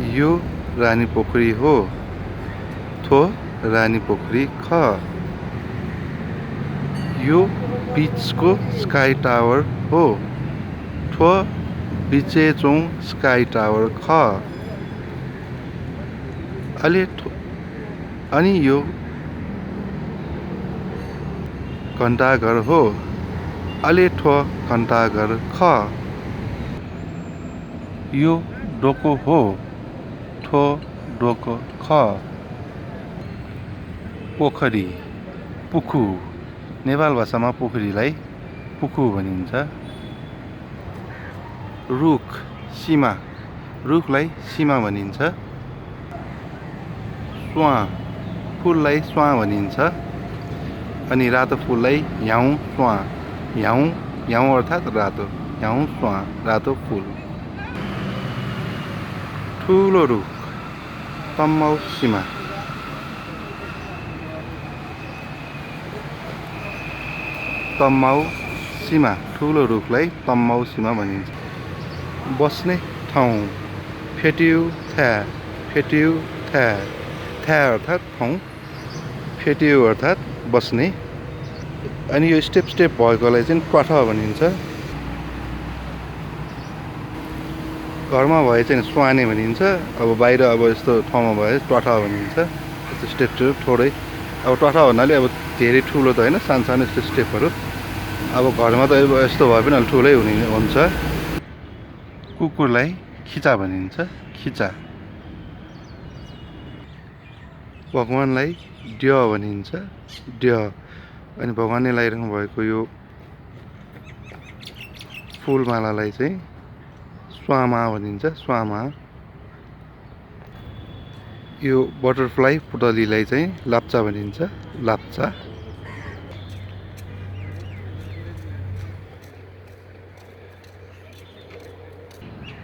यो रानीपोखरी हो। थो रानीपोखरी ख। यो बीचको स्काई टावर हो। ठो बिचेचौँ स्काई टावर ख। अनि यो घण्टाघर हो। अलेठो घण्टाघर ख। यो डोको हो। ठो डोको ख। पोखरी पुखु। नेपाल भाषामा पोखरीलाई पुखु भनिन्छ। रुख सीमा। रुखलाई सीमा भनिन्छ। स्वा फुललाई स्वा भनिन्छ। अनि रातो फुललाई ह्याउ स्वा। ह्याउ अर्थात् रातो। ह्याउ स्वा रातो फुल। ठुलो रुख तम्माउ सीमा। तम्माउ सीमा ठुलो रुखलाई तम्माउ सीमा भनिन्छ। बस्ने ठाउँ फेट्यु थ्या। फेट्यु थ्या। थ्या अर्थात् ठाउँ। फेट्यु अर्थात् बस्ने। अनि यो स्टेप भएकोलाई चाहिँ टठ भनिन्छ। घरमा भए चाहिँ स्वाने भनिन्छ। अब बाहिर अब यस्तो ठाउँमा भए टठ भनिन्छ। यस्तो स्टेप थोरै अब टठ भन्नाले अब धेरै ठुलो त होइन, सानो सानो यस्तो स्टेपहरू। अब घरमा त यस्तो भए पनि अलि ठुलै हुन्छ। कुकुरलाई खिचा भनिन्छ। खिचा। भगवानलाई ड्य भनिन्छ। ड्य। अनि भगवानले लगाइरहनु भएको यो फुलमालालाई चाहिँ स्वामा भनिन्छ। स्वामा। यो बटरफ्लाई पुतलीलाई चाहिँ लाप्चा भनिन्छ। लाप्चा।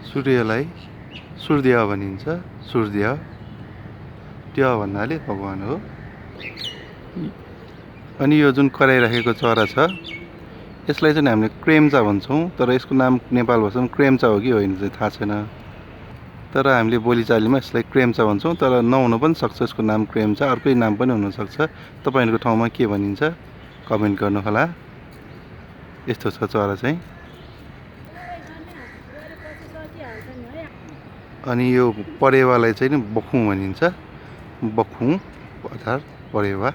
सूर्यलाई सूर्य भनिन्छ। सूर्य। त्यो भन्नाले भगवान हो। अनि यो जुन कराइराखेको चरा छ यसलाई चाहिँ हामीले क्रेम्चा भन्छौँ। तर यसको नाम नेपाल भाषामा क्रेम्चा हो कि होइन चाहिँ थाहा छैन। तर हामीले बोलीचालीमा यसलाई क्रेम्चा भन्छौँ। तर नहुन पनि सक्छ यसको नाम क्रेम्चा। अर्कै नाम पनि हुनसक्छ। तपाईँहरूको ठाउँमा के भनिन्छ कमेन्ट गर्नुहोला। यस्तो छ चरा चाहिँ। अनि यो परेवालाई चाहिँ बखुँ भनिन्छ। बखुँ अर्थात् परेवा।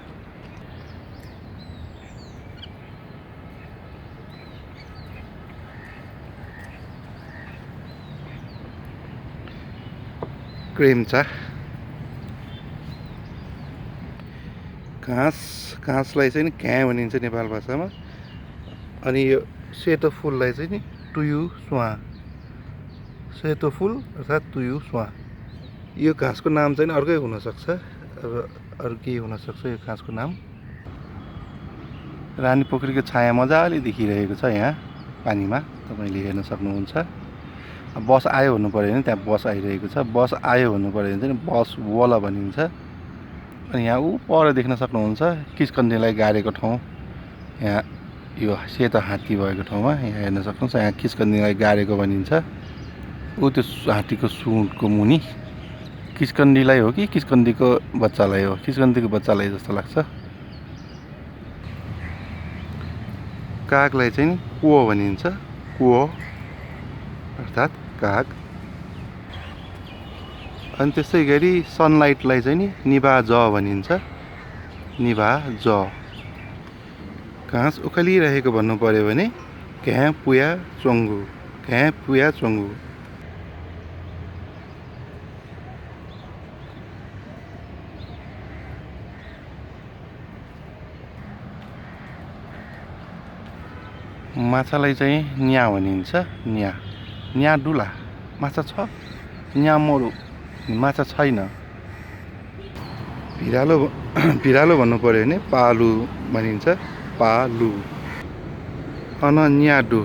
क्रेम्चा। घाँसलाई चाहिँ घ्याँ भनिन्छ नेपाल भाषामा। अनि यो सेतो फुललाई चाहिँ नि टुयु स्वा। सेतो फुल अर्थात् टुयु स्वा। यो घाँसको नाम चाहिँ अर्कै हुनसक्छ। अब अरू के हुनसक्छ यो घाँसको नाम। रानीपोखरीको छाया मजाले देखिरहेको छ यहाँ पानीमा। तपाईँले हेर्न सक्नुहुन्छ। बस आयो भन्नु पऱ्यो भने त्यहाँ बस आइरहेको छ। बस आयो भन्नु पऱ्यो भने चाहिँ बस वल भनिन्छ। अनि यहाँ पर देख्न सक्नुहुन्छ किस्कन्डीलाई गाडेको ठाउँ। यहाँ यो सेतो हात्ती भएको ठाउँमा यहाँ हेर्न सक्नुहुन्छ। यहाँ किस्कन्डीलाई गाडेको भनिन्छ। त्यो हात्तीको सुँडको मुनि किस्कन्डीलाई हो कि किस्कन्डीको बच्चालाई हो। किस्कन्डीको बच्चालाई जस्तो लाग्छ। कागलाई चाहिँ कुओ भनिन्छ। कुओ अर्थात् काग। अनि त्यसै गरी सनलाइटलाई चाहिँ नि निभा-ज भनिन्छ। निभा-ज। घाँस उखालिरहेको भन्नु पर्यो भने घ्याँ पुया चोङ्गु। घ्याँ पुया चोङ्गु। माछालाई चाहिँ न्या भनिन्छ। न्या। न्या डुला। माछा छ। न्या मरु माछा छैन। भिरालो भन्नु पर्यो भने पालु भनिन्छ। पालु। अनन्याडु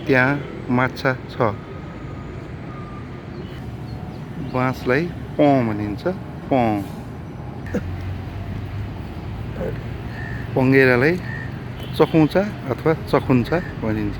त्यहाँ माछा छ। बाँसलाई पँ भनिन्छ। पँ। पँगेरालाई चखुचा अथवा चखुन्चा भनिन्छ।